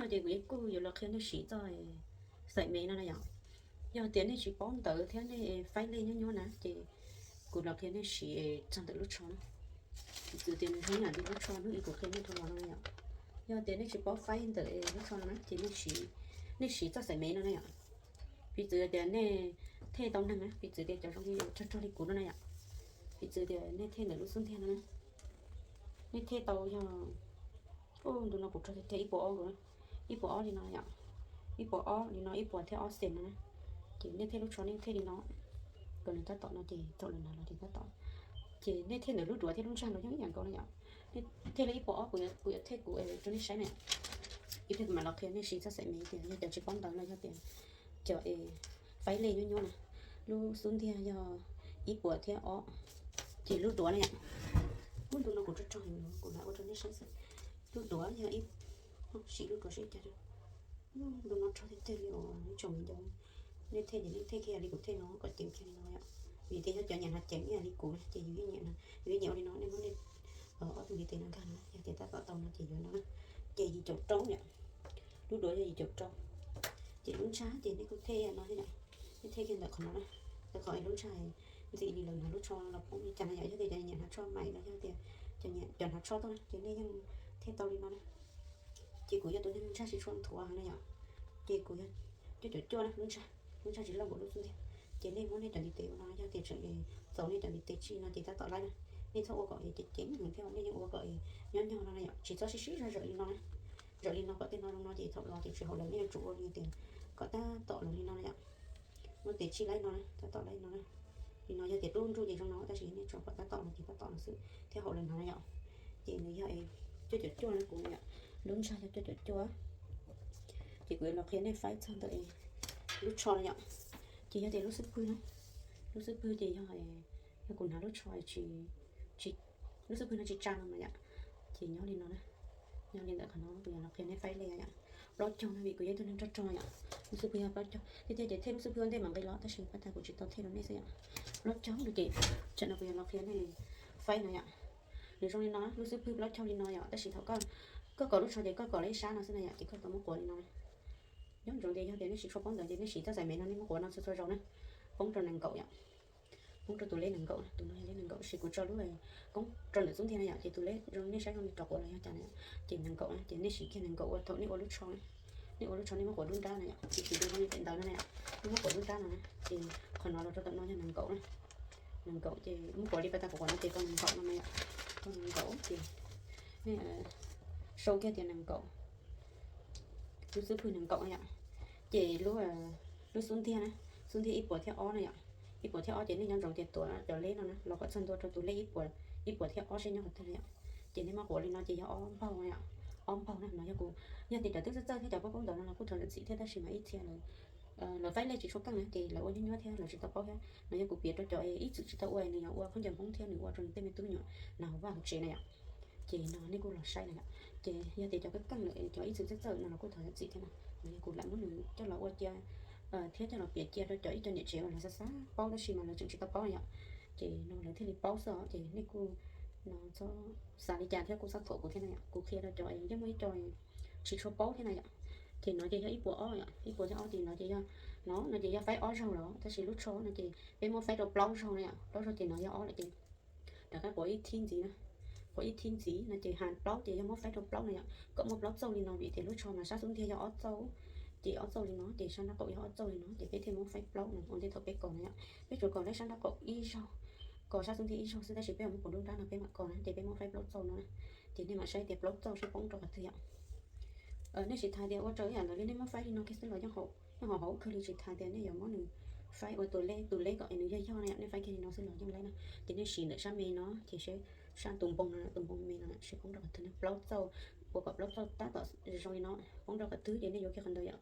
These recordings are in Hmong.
Ces kuv yeej kuj yuav los qhia nej siv txoj xaim me no na yom. Yog tias nej tsis paub ntawv thiab nej faib lej nyuab nyuab na ces kuv los qhia nej siv txog ntawm lub tsho na. Piv txwv tias nws zoo yam li lub tsho hnub ib kuv qhia nej rau los no na yom. Yog tias nej tsis paub faib ntawm lub tsho no na ces nej siv txoj xaim me no na yom. Piv txwv tias nej thej tau neeg na, piv txwv tias cov zoo li rog rog li kuv no na yom. Piv txwv tias nej thej ntawm lub xub ntiag no na, nej thej tau yog, ntu no kuv rog tiag tiag ib puas ob kuv, ib puas ob li no yom, ib puas ob li no, ib puas thiab ob xees no na. Ces nej thej lub tsho nej thej li no, kom nws tab tom no ces thaum lawv hnav los ces tab tom. Ces nej thej ntawm lub duav thiab lub ntsag los yeej ib yam nkaus no yom. Nej thej li ib puas ob, kuv yuav thej kuv rau nej saib na. Ib pliag kuv mam los qhia nej siv txoj xaim me tias yog cov tsis paub ntawv no yog tias cov faib lej nyuab nyuab na. Lub xub ntiag yog ib puas thiab ob, ces lub duav na yom. Ub, ntu no kuv rog rog heev, kuv lam ua rau nej saib xwb. Lub duav yog ib, siv lub duav seb cas. Ntu no rog tiag tiag li os ib tsoom me ncauj. Nej thej ces nej thej kiag li kuv thej no kom ceev kiag li no yom. Vim tias yog cov nyiam hnav ceev ib yam li kuv na ces yus yeej nyiam, yus yeej nyiam ua li no, nej muab nej ob tug ntiv tes no nkag no, yog tias tab tom tau no ces yuav no na. Ces yim caum rau yom, lub duav yog yim caum rau. Ces lub ntsag ces nej kuj thej no thiab yom, nej thej kiag ntawm qhov no na, ntawm qhov lub ntsag ntxim li lawv hnav lub tsho los poob li cas na yom. Yog tias cov nyiam hnav tsho mais los yog tias cov hnav tsho tuaj na ces nej yeej thej tau li no na. Ces kuv yog tus neeg ntsag tsis tshua nthuav na yom, ces kuv yog cuaj caum cuaj na lub ntsag, lub ntsag tsis loj npaum lub xub ntiag. Ces nej muab nej cov ntiv tes ua no, yog tias tseem txaus nej cov ntiv tes tsij no ces tab tom laib na. Nej txhob ua kom ceev ceev heev thiab, nej yeej ua kom nyob nyog no na yom, tsis txhob sib sib zog zawm li no na. Zawm li no kom tej no zoo no ces thaum los ces tsis haum lawv, nej yuav tsum ua li tias kom tab tom los li no na yom. Muab tes tsij laib no na, tab tom laib no na. Li no yog tias dub nruj ces zoo no, tab sis nej tsuas kom tab tom los ces tab tom los xwb thiaj haum lawv hnav na yom. Ces nws yog cuaj caum cuaj na kuv na yom, lub ntsag yog cuaj caum cuaj. Ces kuv yuav los qhia nej faib txog ntawm lub tsho na yom. Ces yog tias lub xub pwg na, lub xub pwg ces yog, yog kuv hnav lub tsho tsis, lub xub pwg no tsis tsa no mas yom, ces nyob li no na. Nyob li ntawm qhov no kuv yuav los qhia nej faib li yom. Plaub caug no vim kuv yog ib tug neeg rog rog yom, lub xub pwg yog plaub caug. Tiag tiag ces thej lub xub pwg ua ntej mam nqis los tab sis pab tas kuv tsis tau thej rau nej xwb yom. Plaub caug no ces tsam no kuv yuav los qhia nej faib no yom. Nws zoo li no, lub xub pwg plaub caug li no yom, tab sis thaum koj kom lub tsho ces koj kom lub ib sab no xwb na yom, ces koj tau muab quav li no. Nyob ntsoov tias yog tias nej tsis tshua paub ntawv ces nej siv txoj xaim me no nej muab quav no txhua txhua zaus na. Poob rau nees nkaum yom, poob rau tus lej nees nkaum, tus no yog lej nees nkaum, tab sis kuv tso lub koob rau ntawm xub ntiag na yom, ces tus lej zoo nej saib zoo li rov quav los yog cas na yom. Ces nees nkaum na ces nej siv kiag nees nkaum ua thaum nej ua lub tsho, nej ua lub tsho nej muab quav dub nrab na yom, tsis tsis zoo li pem ntawd no na yom. Nej muab quav dub nrab no na, ces qhov no los rau tom no yog nees nkaum na. Nees nkaum ces muab quav li pab tas kuv quav no ces tau nees nkaum no na yom. Tau nees nkaum ces nej sau kiag tias nees nkaum, lub xub pwg nees nkaum na yom. Ces lub xub ntiag na, xub ntiag ib puas thiab ob na yom. Ib puas thiab ob ces nej nyob ntsoov tias tuav cov lej no na los kom txog ntua rau tus lej ib puas thiab ob seb nyob qhov twg na yom. Ces nej muab quav li no ces yog ob npaug na yom. Ob npaug na no yog kuv, yog tias cov twb txawj txawj thiab cov paub paub ntawv no los kuj thov zam txim thiab, tab sis mas ib txhia lawv faib lej tsis tshua keej na ces lawv ua nyuab nyuab thiab lawv tsis tau paub thiab. No yog kuv piav rau cov ib txwm tsis tau ua, nws yuav ua khaub ncaws Hmoob thiab nws ua rau nws tej me tub me nyuam nag hauv vaj hauv tsev na yom. Ces no nej kuj los saib na yom. Ces yog tias cov keej keej lawm, cov ib txwm txawj txawj no los kuj thov zam txim thiab na. No yog kuv lam muab nws coj los ua cia thiab coj los piav cia rau cov ib co niam tsev uas lawv xav xav paub tab sis mas lawv tseem tsis tau paub na yom. Ces no lawv thiaj li paub xwb os. Ces nej kuj no txhob xav li cas thiab kuj txhob thuam kuv thiab na yom. Kuv qhia rau cov yeej muaj ib co tsis tshua paub thiab na yom. Ces no ces yog ib puas ob yom, ib puas thiab ob ces no ces yog, no no ces yog faib ob zaug los, tab sis lub tsho no ces peb muab faib rau plaub zaug na yom. Plaub zaug ces no yog ob lawm ces rov qab quav ib thib ntxiv na. Quav ib thib ntxiv no ces ha plaub ces yog muab faib rau plaub na yom, kom muaj plaub txauj li no vim tias lub tsho mas sab xub ntiag yog ob txauj, ces ob txauj li no ces sab nraub qaum yog ob txauj li no ces peb thiaj muab faib plaub no ua ntej thaum peb kos na yom. Peb tsuas kos lej sab nraub qaum ib zaug, kos sab xub ntiag ib zaug xwb, tab sis peb yuav muab quav dub nrab no peb mam kos na, ces peb muab faib plaub txauj no na. Ces nej mam saib tias plaub txauj seb poob rau qhov twg yom. Nej tsis tas tias ua raws ib yam ntawd li, nej muab faib li no kiag xwb los yeej haum, yeej haum hauv kawg li, tsis tas tias nej yuav muab nws faib ua tus lej, tus lej kom nws yog yog na yom, nej faib kiag li no xwb los yeej laib na. Ces nej siv ntawm sab me no ces seb sab tus npoo no, tus npoo me no seb poob rau qhov twg na, plaub txauj, ua kom plaub txauj tab tom zoo li no, poob rau qhov twg ces nej yuav kiag qhov ntawd yom.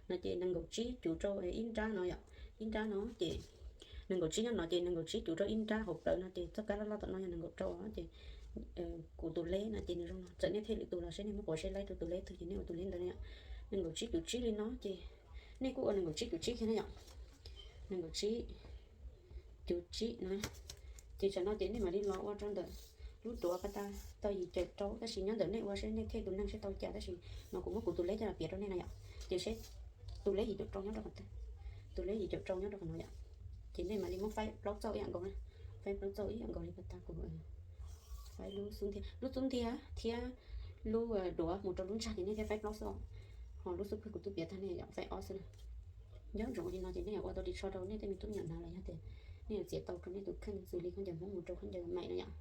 No ces nees nkaum tsib cuv rau ib nrab no yom, ib nrab no ces nees nkaum tsib nyob no ces nees nkaum tsib cuv rau ib nrab hauv plawv no ces txoj kab loj loj tom no yog nees nkaum rau ces kuv tus lej no ces nws zoo no, txawm nej thej lwm tus los seb nej muab quav seb laib rau tus lej twg ces nej ua tus lej ntawd na yom. Nees nkaum tsib cuv tsib li no ces nej kuj ua nees nkaum tsib cuv tsib kiag na yom. Nees nkaum tsib cuv tsib na. Ces tsam no ces nej mam li los ua rau ntawm Lub duav pas tas tau yim caum rau, tab sis nyob ntawm nej ua seb nej thiaj tus neeg seb tau cas, tab sis no kuv muab kuv tus leb coj los piav rau nej no yom. Ces seb tus leb yim caum rau nyob rau qhov twg, tus leb yim caum rau nyob rau qhov no yom. Ces nej mam li muab faib plaub txauj ib yam nkaus na, faib plaub txauj ib yam nkaus li pas tas kuv faib lub xub ntiag, lub xub ntiag thiab lub duav mus rau lub ntsag ces nej thiaj faib plaub txauj. Ho lub xub pwg kuv twb piav tag nej yom, faib ob xwb na. Nco ntsoov li no ces nej yuav ua tau ris tsho rau nej tej me tub me nyuam hnav los yog tias nej yuav txiav tau rau nej tus kheej xws li khaub ncaws Hmoob mus rau khaub ncaws maim no yom.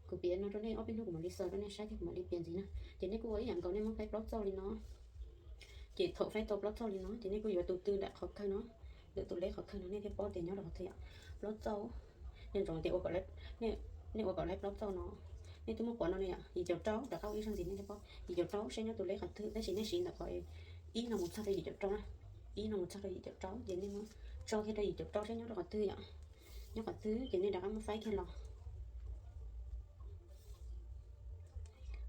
Kuv piav no rau nej ob peb hnub kuv mam li xaws rau nej saib thiab kuv mam li piav ntxiv na. Ces nej kuj ua ib yam nkaus, nej muab faib plaub txauj li no. Ces thaum faib tau plaub txauj li no ces nej kuj yuav tus tw ntawm qhov kawg no, ntawm tus leb qhov kawg no nej thiaj paub tias nyob rau qhov twg yom. Plaub txauj, nco ntsoov tias ua kom, nej ua kom laib plaub txauj no, nej twb muab quav no ne yom, yim caum rau rov qab ua ib zaug ntxiv nej thiaj paub yim caum rau seb nyob tus leb qhov twg, tab sis nej siv ntawm qhov ib no mus txog rau yim caum rau na, ib no mus txog rau yim caum rau ces nej muab tso kiag rau yim caum rau seb nyob rau qhov twg yom, nyob qhov twg ces nej rov qab muab faib kiag los.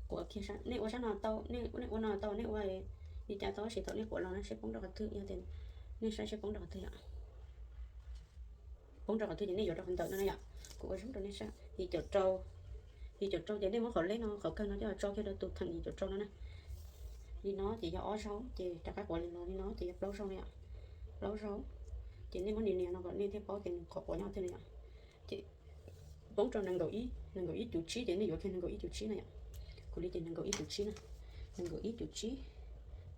Quav kiag, nej ua sab no tau, nej ua no tau, nej ua li cas tau, tab sis thaum nej quav los na seb poob rau qhov twg, yog tias nej saib seb poob rau qhov twg yom. Poob rau qhov twg ces nej yuav rau qhov ntawm no na yom. Kuv ua zoo rau nej saib, yim caum rau, yim caum rau ces nej muab qhov leb no qhov kawg no coj tso kiag rau tus theem yim caum rau no na. Li no ces yog ob zaug, ces rov qab quav li no, li no ces yog plaub zaug na yom. Plaub zaug, ces nej muab nias nias no kom nej thiaj paub tias nws qhov quav nyob twg na yom. Ces poob rau nees nkaum ib, nees nkaum ib cuv tsib ces nej yuav kiag nees nkaum ib cuv tsib na yom. Kuv li ces nees nkaum ib cuv tsib na, nees nkaum ib cuv tsib,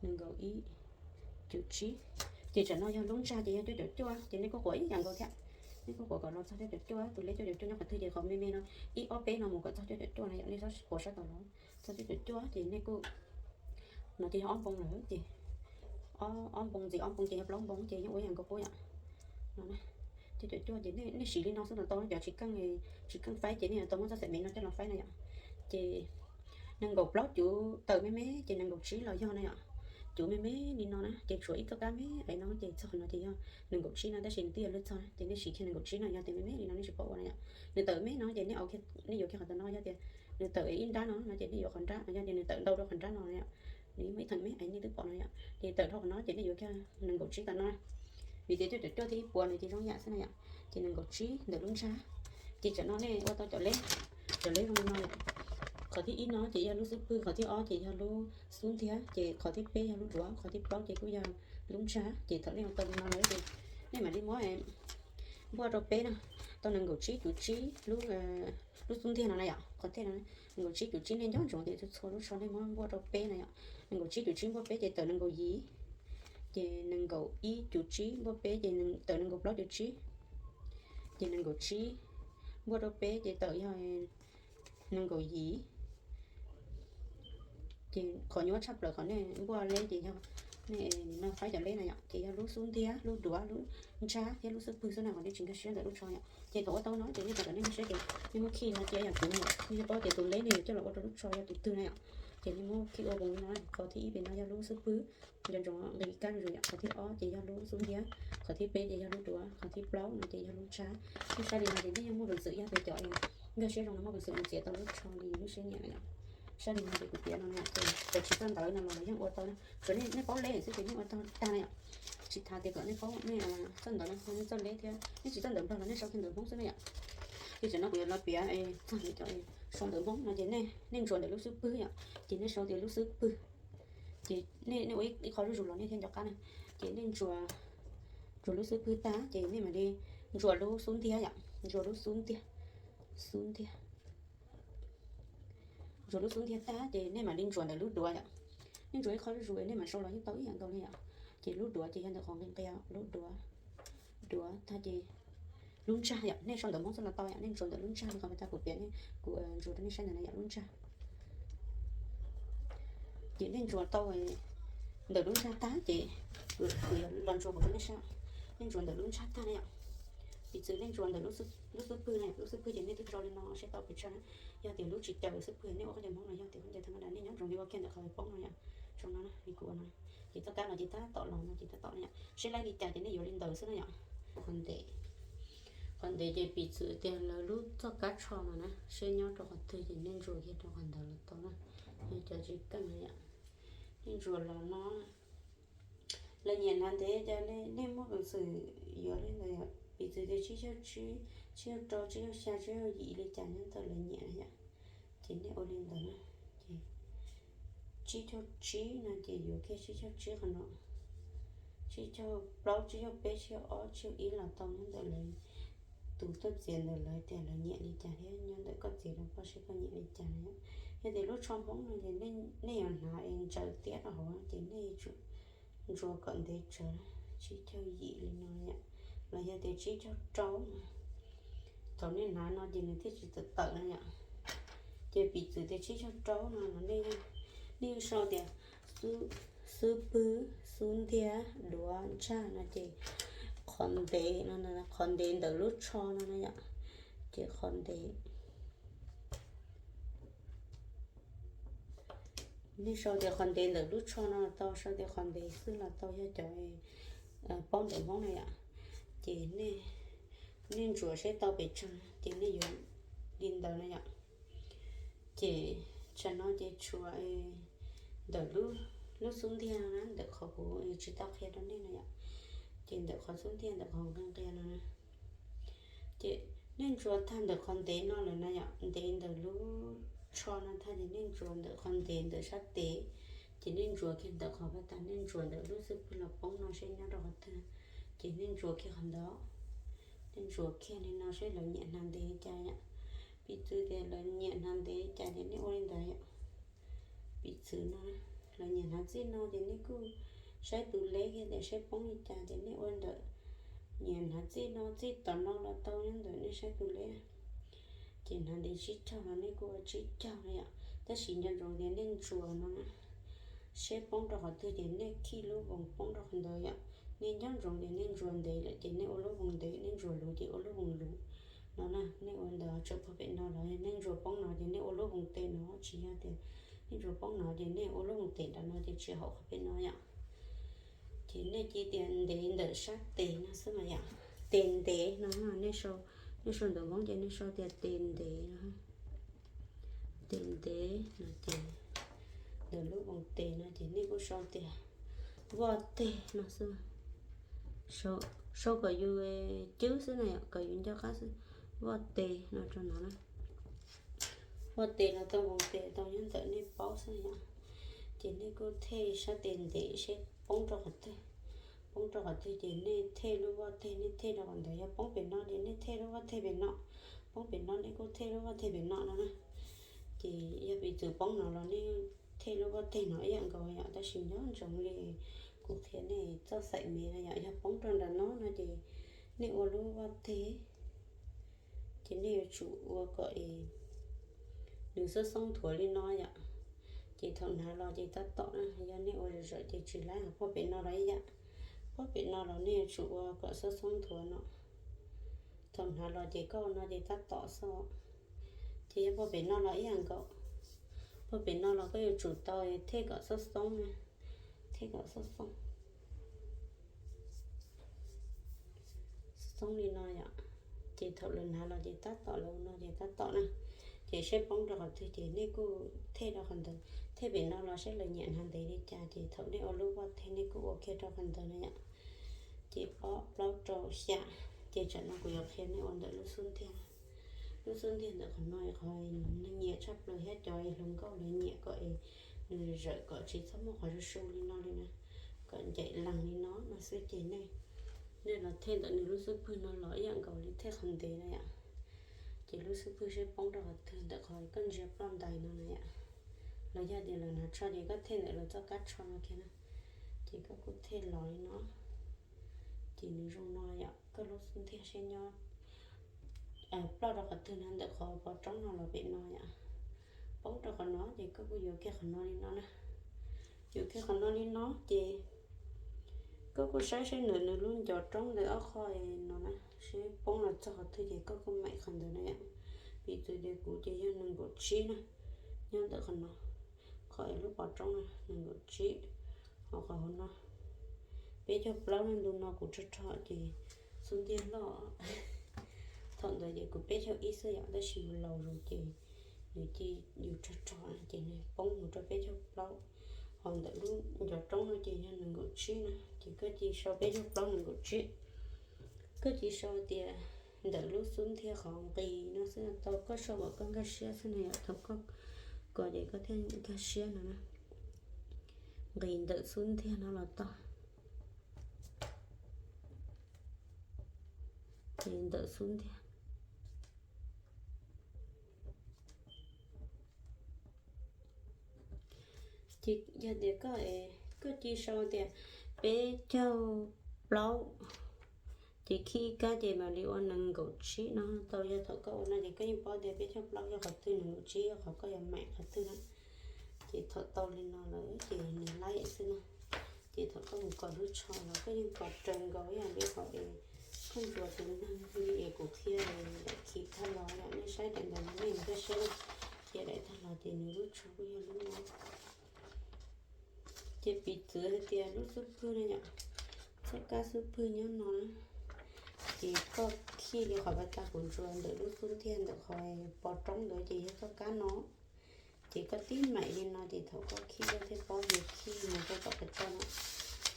nees nkaum ib cuv tsib. Ces tsam no yog lub ntsag ces yog cuaj caum cuaj, ces nej kuj quav ib yam nkaus thiab. Nej kuj quav kom los txog cuaj caum cuaj, tus leb cuaj caum cuaj nyob qhov twg ces qhov me me no, ib ob peb no mus kom txog cuaj caum cuaj na yom, nej quav sab tod los txog cuaj caum cuaj ces nej kuj, no ces yog ob npoo lawm ces, ob npoo ntxiv ob npoo ces yog plaub npoo ces yog ua ib yam nkaus qub yom. No, cuaj caum cuaj ces nej siv li no xwb los tau, cov tsis keej, tsis keej faib ces nej yuav tau muab txoj xam mev no coj los faib na yom. Ces nees nkaum plaub cuv tawm me me ces nees nkaum tsib los yog na yom. Cuv me me li no na ces tshuav ib txoj kab me me no ces txog qhov no ces yog nees nkaum tsib no, tab sis nws twb yog lwj txog ces nej siv kiag nees nkaum tsib no, yog tias me me li no nej tsis paub ua na yom. Nws tawm me no ces nej, nej yuav kiag qhov tod no, yog tias nws tawm ib nrab no no ces nej yuav qhov nrab no, yog tias nws tawm ntau rau qhov nrab no na yom, nws muaj ib theem me es nej twb pom no yom, ces tawm dhau qhov no ces nej yuav kiag nees nkaum tsib tom no. Vim tias cuaj caum cuaj thiab ib puas no ces zoo yam xwb na yom. Ces nees nkaum tsib ntawm lub ntsag. Ces tsam no nej ua tau cov leb, cov leb zoo li no yom. Qhov thib ib no ces yog lub xub pwg, qhov thib ob ces yog lub xub ntiag, ces qhov thib peb yog lub duav, qhov thib plaub ces kuj yog lub ntsag. Ces thaum nej ua tau li no lawm ces nej mam li muab npuaj rau peb no, tau nees nkaum tsib cuv tsib lub, lub xub ntiag no na yom. Qhov tej no nees nkaum tsib cuv tsib, nej nco ntsoov tias txhua txhua lub tsho nej muab npuaj rau peb no yom. Nees nkaum tsib cuv tsib npuaj peb ces tawm nees nkaum yim, ces nees nkaum ib cuv tsib npuaj peb ces tawm nees nkaum plaub cuv tsib, ces nees nkaum tsib npuaj rau peb ces tawm yog nees nkaum yim. Ces qhov nyuaj tshaj plaws qhov nej npuaj leb ces yog nej no faib cov leb na yom, ces yog lub xub ntiag, lub duav, lub ntsag thiab lub xub pwg xwb na, qhov nej tsis nkag siab ntawm lub tsho yom. Ces thaum ua tau no ces nej rov kom nej nkag siab ces nej muab khij no ces yam kuv muam nej paub tias tus leb nej yuav coj los ua rau lub tsho yog tus twg na yom. Ces nej muab khij ua nkaus li no, qhov thib ib pem no yog lub xub pwg, nco ntsoov nqis kab zuj zus yom. Qhov thib ob ces yog lub xub ntiag, qhov thib peb ces yog lub duav, qhov thib plaub no ces yog lub ntsag. Nej saib li no ces nej yeej muaj peev xwm, yog tias cov nkag siab zoo no muaj peev xwm mus txiav tau lub tsho li lub siab nyiam na yom. Saib li no ces kuv piav no na yom, ces cov tsis txawj ntawv no los lawv yeej ua tau na, tsuav nej paub leb xwb ces nej ua tau tag na yom. Tsis tas tias kom nej paub nej txawj ntawv no, nej txawj leb thiab, nej tsis txawj ntawv Nplog los nej sau kiag ntawv Hmoob xwb na yom. Ces tsam no kuv yuav los piav txog ntawm cov sau ntawv Hmoob no ces nej ntsuas ntawm lub xub pwg yom, ces nej sau tias lub xub pwg. Ces nej ua ib qho zuj zus los nej thiaj nco qab na. Ces nej ntsuas, ntsuas lub xub pwg tag ces nej mam li ntsuas lub xub ntiag yom, ntsuas lub xub ntiag, xub ntiag. Ntsuas lub xub ntiag tag ces nej mam li ntsuas ntawm lub duav yom. Nej ntsuas ib qho zuj zus nej mam sau los yeej tau ib yam nkaus li yom. Ces lub duav ces yog ntawm qhov nqis nqia, lub duav, duav tag ces lub ntsag yom, nej sau ntawv Hmoob xwb los tau yom, nej ntsuas ntawm lub ntsag li qhov tas kuv piav, kuv ntsuas rau nej saib ntawm no yom, lub ntsag. Ces nej ntsuas tau, ntawm lub ntsag tag ces kuv yuav los ntsuas kuv rau nej saib. Nej ntsuas ntawm lub ntsag tag na yom, piv txwv nej ntsuas ntawm lub xub pwg na, lub xub pwg ces nej twb tso li no seb tau pes tsawg na. Yog tias lub tsis caws xub pwg nej ua khaub ncaws Hmoob no, yog tias khaub ncaws thaj ma da nej nyob ntsoov li ua kiag ntawm qhov poob no yom, zoo no na, li kuv ua no. Ces txoj kab no ces tab tom los no ces tab tom na yom, seb laib li cas ces nej yuav li ntawd xwb na yom. Qhov ntev, qhov ntev ces piv txwv tias lawv lub txoj kab tsho no na, seb nyob rau qhov twg ces nej ntsuas kiag rau qhov ntawd los tau na. Yog cov tsis keej na yom, nej ntsuas los no. Lawv nyiam hnav ntev ces nej muaj peev xwm yuav li ntawd yom, piv txwv tias tsib caug tsib, tsib caug rau, tsib caug xya, tsib caug yim li cas nyob ntawm lawv nyiam na yom. Ces nej ua li ntawd na, ces tsib caug tsib no ces yuav kiag tsib caug tsib qhov no, tsib caug plaub, tsib caug peb, tsib caug ob, tsib caug ib los tau nyob ntawm lawv tus tuaj txiav ntawd lawv tias lawv nyiam li cas thiab nyob ntawm koj txiav rau koj seb koj nyiam li cas no. Yog tias lub tsho Hmoob no ces nej yuav hnav es ntsaws tiab rau hauv ces nej yuav tsum ntsuas kom ntev tsawv, tsib caug yim li no yom, los yog tias tsib caug rau no. Thaum nej hnav no ces nws thiaj tsis tawm tawm no yom. Ces piv txwv tias tsib caug rau no los nej, nej yuav sau tias xub pwg, xub ntiag, duav, ntsaj no ces qhov ntev no, qhov ntev ntawm lub tsho no no yom. Ces qhov ntev, nej sau tias qhov ntev ntawm lub tsho no los tau, sau tias qhov ntev xwb los tau, yog cov paub ntawv Hmoob na yom. Ces nej ntsuas seb tau pes tsawg ces nej yuav li ntawd na yom. Ces tsam no ces tshuav ntawm lub xub ntiag no na, ntawm qhov kuv tsis tau qhia rau nej no yom. Ces ntawm qhov xub ntiag ntawm qhov nqia nqia no na, ces nej ntsuas tag ntawm qhov ntev no lawm na yom, ntev ntawm lub tsho no tag ces nej ntsuas ntawm qhov ntev ntawm sab tes, ces nej ntsuas kiag ntawm qhov pas tas, nej ntsuas ntawm lub xub pwg los poob no seb nyob rau qhov twg, ces nej ntsuas kiag qhov ntawd. Nej ntsuas kiag li no seb lawv nyiam hnav ntev li cas yom. Piv txwv tias lawv nyiam hnav ntev li cas ces nej ua li ntawd yom. Piv txwv no, lawv nyiam hnav txij no ces nej kuj saib tus leb kiag tias seb poob li cas ces nej ua ntawm, nyiam hnav txij no txij tom no los tau, nyob ntawm nej saib tus leb. Ces hnav ntev tsib caug no nej kuj ua tsib caug no yom, tab sis nco ntsoov tias nej ntsuas no na, seb poob rau qhov twg ces nej khij lub voos poob rau qhov ntawd yom. Nej nco ntsoov tias nej ntsuas ntev lawm ces nej ua lub voos ntev, nej ntsuas luv ces ua lub voos luv no na. Nej ua ntawd tso pog pem no los nej ntsuas poob no ces nej ua lub voos tes no, tsis yog tias nej ntsuas poob no ces nej ua lub voos tes nram no ces tsis haum qhov pem no yom. Ces nej cia tias ntev ntawm sab tes no xwb mas yom. Tes ntev no, nej sau ntawv Hmoob ces nej sau tias tes ntev no. Tes ntev no ces ntawm lub voos tes no ces nej kuj sau tias voj teg no xwb. Sau kom yus cwb xwb na yom, kom yus nco qab xwb. Voj tes no rau no na. Voj tes los tau, voos tes tau, nyob ntawm nej paub xwb yom. Ces nej kuj thej sab tes ntev seb poob rau qhov twg. Poob rau qhov twg ces nej thej lub voj teg, nej thej rau qhov ntawd. Yog poob pem no ces nej thej lub voj teg pem no. Poob pem no nej kuj thej lub voj teg pem no no na. Ces yog piv txwv poob no los nej thej lub voj teg no ib yam nkaus yom, tab sis nco ntsoov li kuv qhia nej txoj xaim me no yom. Yog poob rau nram no no ces nej ua lub voj teg, ces nej yuav tsum ua kom es nws xoob xoob nthuav li no yom. Ces thaum hnav los ces tab tom na, yog nej ua zawm zawm ces tsis laib. Ho pog pem no los ib yam, pog pem no los nej yuav tsum ua kom xoob xoob nthuav no. Thaum hnav los ces koj ua no ces tab tom xwb. Ces yog pog pem no los ib yam nkaus, pog pem no los koj yuav tsum tau thej kom xoob xoob na, thej kom xoob xoob, xoob xoob li no yom. Ces thaum lawv hnav los ces tab tom, lawv ua no ces tab tom na. Ces seb poob rau qhov twg ces nej kuj thej rau qhov ntawd. Thej pem no los seb lawv nyiam hnav ntev li cas ces thaum nej ua lub voj teg nej kuj ua kiag rau qhov ntawd na yom. Ces ob, plaub, rau, xya. Ces tsam no kuv yuav qhia nej ua ntawm lub xub ntiag. Lub xub ntiag ntawm qhov no, qhov neeg nyiam tshaj plaws thiab cov hluas nkauj lawv nyiam kom es nws zawm kom tsis txhob muaj qhov su su li no li na, kom ncaim lees li no no xwb ces nej, nej los thej ntawm nws lub xub pwg no los ib yam nkaus li thej qhov ntev na yom. Ces lub xub pwg seb poob rau qhov twg ntawm qhov koj ntsia ploj ntais no na yom. Los yog tias lawv hnav tsho ces koj thej ntawm lawv txoj kab tsho no kiag na. Ces koj kuj thej los li no. Ces nws zoo no yom, koj lub xub ntiag seb nyob ploj rau qhov twg no, ntawm qhov pov roob no los pem no yom. Poob rau qhov no ces koj kuj yuav kiag qhov no li no na. Yuav kiag qhov no li no ces koj kuj saib seb ntawm nws lub ncov roob ntawd ob qho no na, seb poob los txog qhov twg ces koj kuj maim qhov ntawd na yom. Piv txwv tias kuv ces yog nees nkaum tsib na, nyob ntawm qhov no, qhov lub pov roob no nees nkaum tsib, ho qhov hauv no peb caug plaub na. Ntu no kuv rog rog ces xub ntiag loj, thaum ntawd ces kuv peb caug ib xwb yom, tab sis yus laus zus ces nws cia yus rog rog na ces nws poob mus rau peb caug plaub. Ho ntawm lub ncov roob no ces yog nees nkaum tsib na, ces koj cia sau peb caug plaub nees nkaum tsib. Koj cia sau tias Ntawm lub xub ntiag qhov nqis no xwb tau, koj sau kom koj nkag siab xwb no yom. Thaum koj kos ces koj thiaj nkag siab no na. Nqis ntawm xub ntiag no los tau. Nqis ntawm xub ntiag. Ces yog tias koj, koj cia sau tias peb caug plaub, ces khij ib kab ces mam li ua nees nkaum tsib no tau. Yog thaum koj ua no ces koj yeej paub tias peb caug plaub yog qhov twg, nees nkaum tsib yog qhov koj yuav maim qhov twg na. Ces thaum tau li no lawm ces nws laib xwb na. Ces thaum koj mus kos lub tsho los koj yeej kos raws nkaus ib yam li qhov es koj ntsuas tus neeg li es kuv qhia daim khiv tag los yom, nej saib daim ntawd no nej nkag siab na. Qhia daim tag los ces nws lub tsho kuj yog lub no. Ces piv txwv hais tias lub xub pwg no yom, txoj kab xub pwg nyob no na, ces koj khij li qhov pas tas kuv ntsuas ntawm lub xub ntiag ntawm qhov pos roob ntawd ces yog txoj kab no. Ces koj tib maim li no ces thaum koj khij koj thiaj paub tias khij mus rau tom qhov tso no.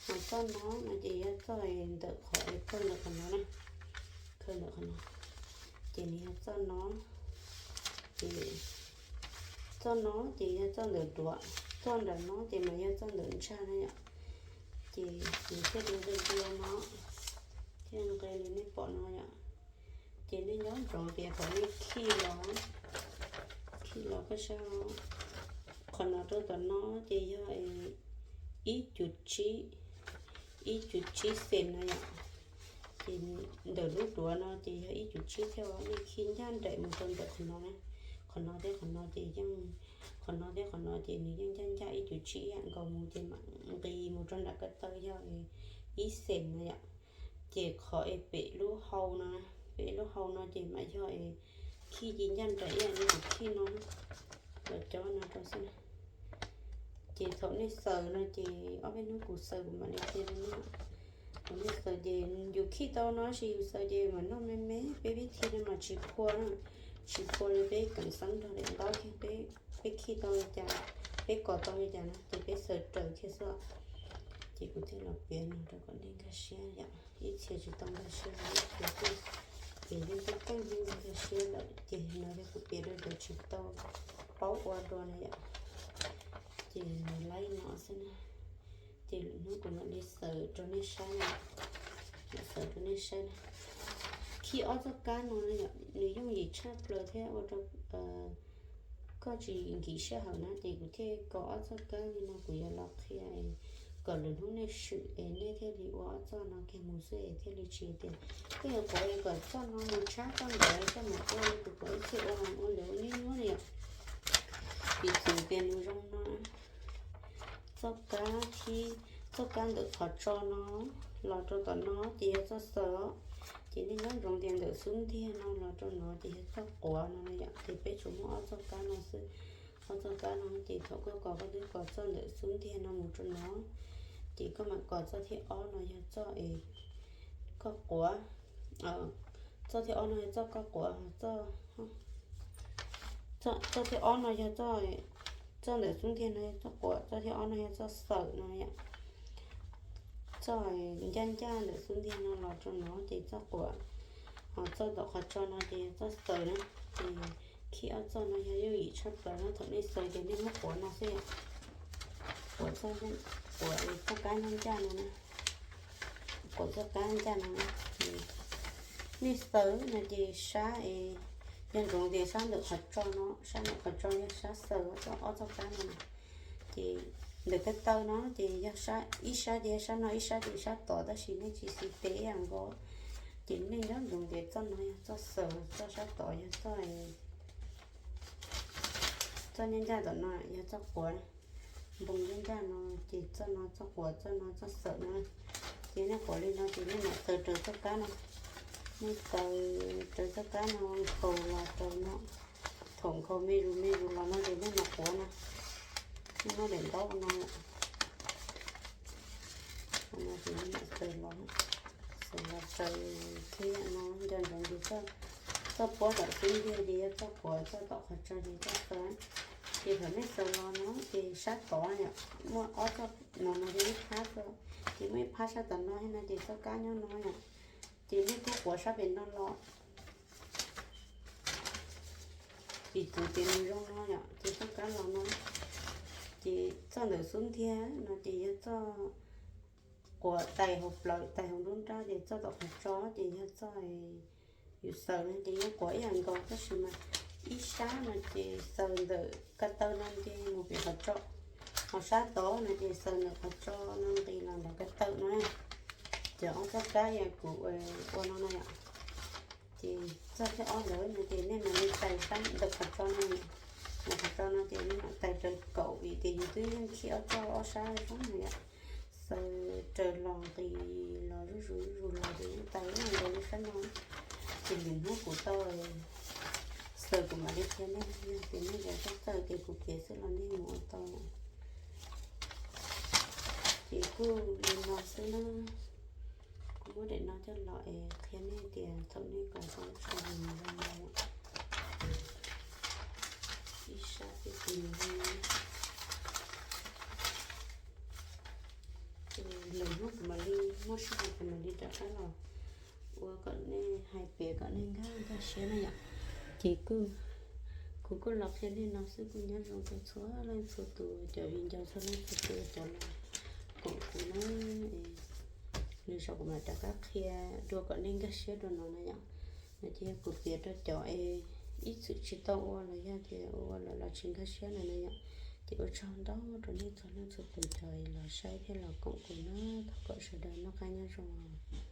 Ho txoj no no ces yog txoj ntawm qhov es khaws ntawm qhov no na, khaws ntawm qhov no. Ces nws yog txoj no, ces txoj no ces yog txoj ntawm duav, txoj nram no ces mas yog txoj ntawm ntsag na yom. Ces nws thiaj li nqe nqe no, thiaj nqe li nej pom no yom. Ces nej nco ntsoov tias thaum nej khij los, khij los koj saib, qhov no rau tom no ces yog ib cuv tsib, ib cuv tsib xees no yom. Ces ntawm lub duav no ces yog ib cuv tsib thiab, nej khij ncaj nraim mus rau ntawm qhov no, qhov no thiab qhov no ces yeej, qhov no thiab qhov no ces nws yeej ncaj ncaj ib cuv tsib yam nkaus mus ces mam nqis mus rau nram ko taw yog ib xees no yom. Ces qhov es pem lub hau no, pem lub hau no ces mam yog es khij ci ncaj nraim ib yam li kuv khij no, los cob no rau xwb na. Ces thaum nej xaws no ces ob peb hnub kuv xaws kuv mam li qhia rau nej. Thaum nej xaws ces yus khij tau no tab sis yus xaws ces mam noj me me, peb pib thi no mas tsis phua na, tsis phua li peb keem xeeb nrog daim ntaub kiag, peb khij tau li cas, peb kos tau li cas no ces peb xaws raws kiag xwb. Ces kuv thiaj los piav no rau kom nej nkag siab yom, ib txhia tsis tau nkag siab, ib txhia kuj piav yeej tub keej yeej nkag siab lawm. Ces no yog kuv piav rau cov tsis tau paub ua dua na yom. Ces nws laib no xwb na. Ces lwm hnub kuv mam li xaws rau nej saib na, mam xaws rau nej saib na. Khij ob txoj kab no na yom, nws yooj yim tshaj plaws thiab ua rau koj tsis nkim sij hawm na, ces kuv thiaj kos ob txoj kab li no, kuv yuav los qhia kom lwm hnub nej swm es nej thiaj li ua ob txoj no kiag mus xwb es thiaj li tsis tias koj yuav kov kom txoj no mus tshab txoj ntawd, koj mus ua li kuv kov ib txhia ua mas ua ntawd ua nyuaj nyuaj li yom. Piv txwv tias nws zoo no, txoj kab thib, txoj kab ntawm qhov tso no los rau tom no ces yog txoj xaws, ces nej nyob ntsoov tias ntawm xub ntiag no los rau no ces yog txoj quav no na yom. Ces peb tsuas muaj ob txoj kab no xwb, ob txoj kab no ces thaum koj kos koj twb kos txoj ntawm xub ntiag no mus rau no, ces koj mam kos txoj thib ob no yog txoj es koj quav, txoj thib ob no yog txoj koj quav, txoj thib ob no yog txoj, txoj ntawm xub ntiag no yog txoj quav, txoj thib ob no yog txoj xaws no yom. Txoj ncaj ncaj ntawm xub ntiag no los rau no ces txoj quav, ho txoj tom qhov tso no ces yog txoj xaws na. Ces khij ob txoj no yog yooj yim tshaj plaws na, thaum nej xaws ces nej muab quav no xwb yom. Quav txoj, quav txoj kab ncaj ncaj no na, quav txoj kab ncaj no na. Nej xaws no ces sab es, yog ntsoov tias sab ntawm qhov tso no, sab ntawm qhov tso yog sab xaws ob txoj kab no na. Ces ntawm ko taw no ces yog ib sab ces yog sab no, ib sab ces sab tod, tab sis nej tsis xis tes ib yam nkaus. Ces nej nyob ntsoov tias txoj no yog txoj xaws, txoj sab tod yog txoj, txoj ncaj ncaj tom no yog txoj quav, npoo ncaj ncaj no, ces txoj no txoj quav, txoj no txoj xaws no. Ces nej quav li no ces nej mam xaws raws txoj kab no, nej xaws raws txoj kab no nkhaus los rau no. Thaum nkhaus me zus me zus los no ces nej mam quav no, nej muab daim ntaub no, no ces nej mam xaws los, xaws los raws kiag no, nco ntsoov ces txoj puab tom xub ntiag ces yog txoj quav, txoj tom qhov tso ces txoj xaws. Ces thaum nej xaws los no ces sab tod yom, muaj ob txoj no no yog ib phab, ces muaj ib phab sab tom no thiab no ces txoj kab nyob no yom. Ces nej kuj quav sab pem no los, Piv txwv tias nws zoo no yom, ces txoj kab los no, ces txoj ntawm xub ntiag no ces yog txoj quav tais hauv plawv tais hauv nruab nrab, ces txoj tom qhov tso ces yog txoj yus xaws no ces yeej quav ib yam nkaus, tab sis mas ib sab no ces xaws ntawm ko taw no ces mus pem qhov tso, ho sab tod no ces xaws ntawm qhov tso no nqis los ntawm ko taw no. Ces ob txoj kab yog kuv ua no no yom. Ces txoj thib ob ntawd no ces nej mam li tais sab ntawm qhov tso no, ntawm qhov tso no ces nej mam tais raws kaum vim tias yus twb yeej khij ob txoj ob sab zoo no yom. Xaws raws los nqis los zuj zus zuj zus los ces yeej tais ib yam nkaus li sab no. Ces lwm hnub kuv tau xaws kuv mam li qhia nej, yog tias nej zam txawj txawj ces kuv piav xwb los nej mus ua tau. Ces kuj li no xwb na. Kuv muab daim no coj los es qhia nej tias thaum nej kov tau lub tsho nws zoo li no. Ib sab peb tis nws zoo li no. Ces lwm hnub kuv mam li muaj sij hawm kuv mam li rov qab los ua kom nej hais piav kom nej nkag nkag siab na yom. Ces kuv kuj los qhia nej no xwb, kuj nyob zoo rau txhua leej txhua tus cov viv ncaus txhua leej txhua tus cov los koom kuv na. Lwm zaus kuv mam rov qab qhia dua kom nej nkag siab dua no na yom. No ces yog kuv piav rau cov es ib txwm tsis tau ua los yog tias ua ua lawm los tsis nkag siab no na yom. Ces ua tsaug ntau rau nej txhua leej txhua tus cov los saib thiab los koom kuv na, thov kom sawv daws noj qab nyob zoo.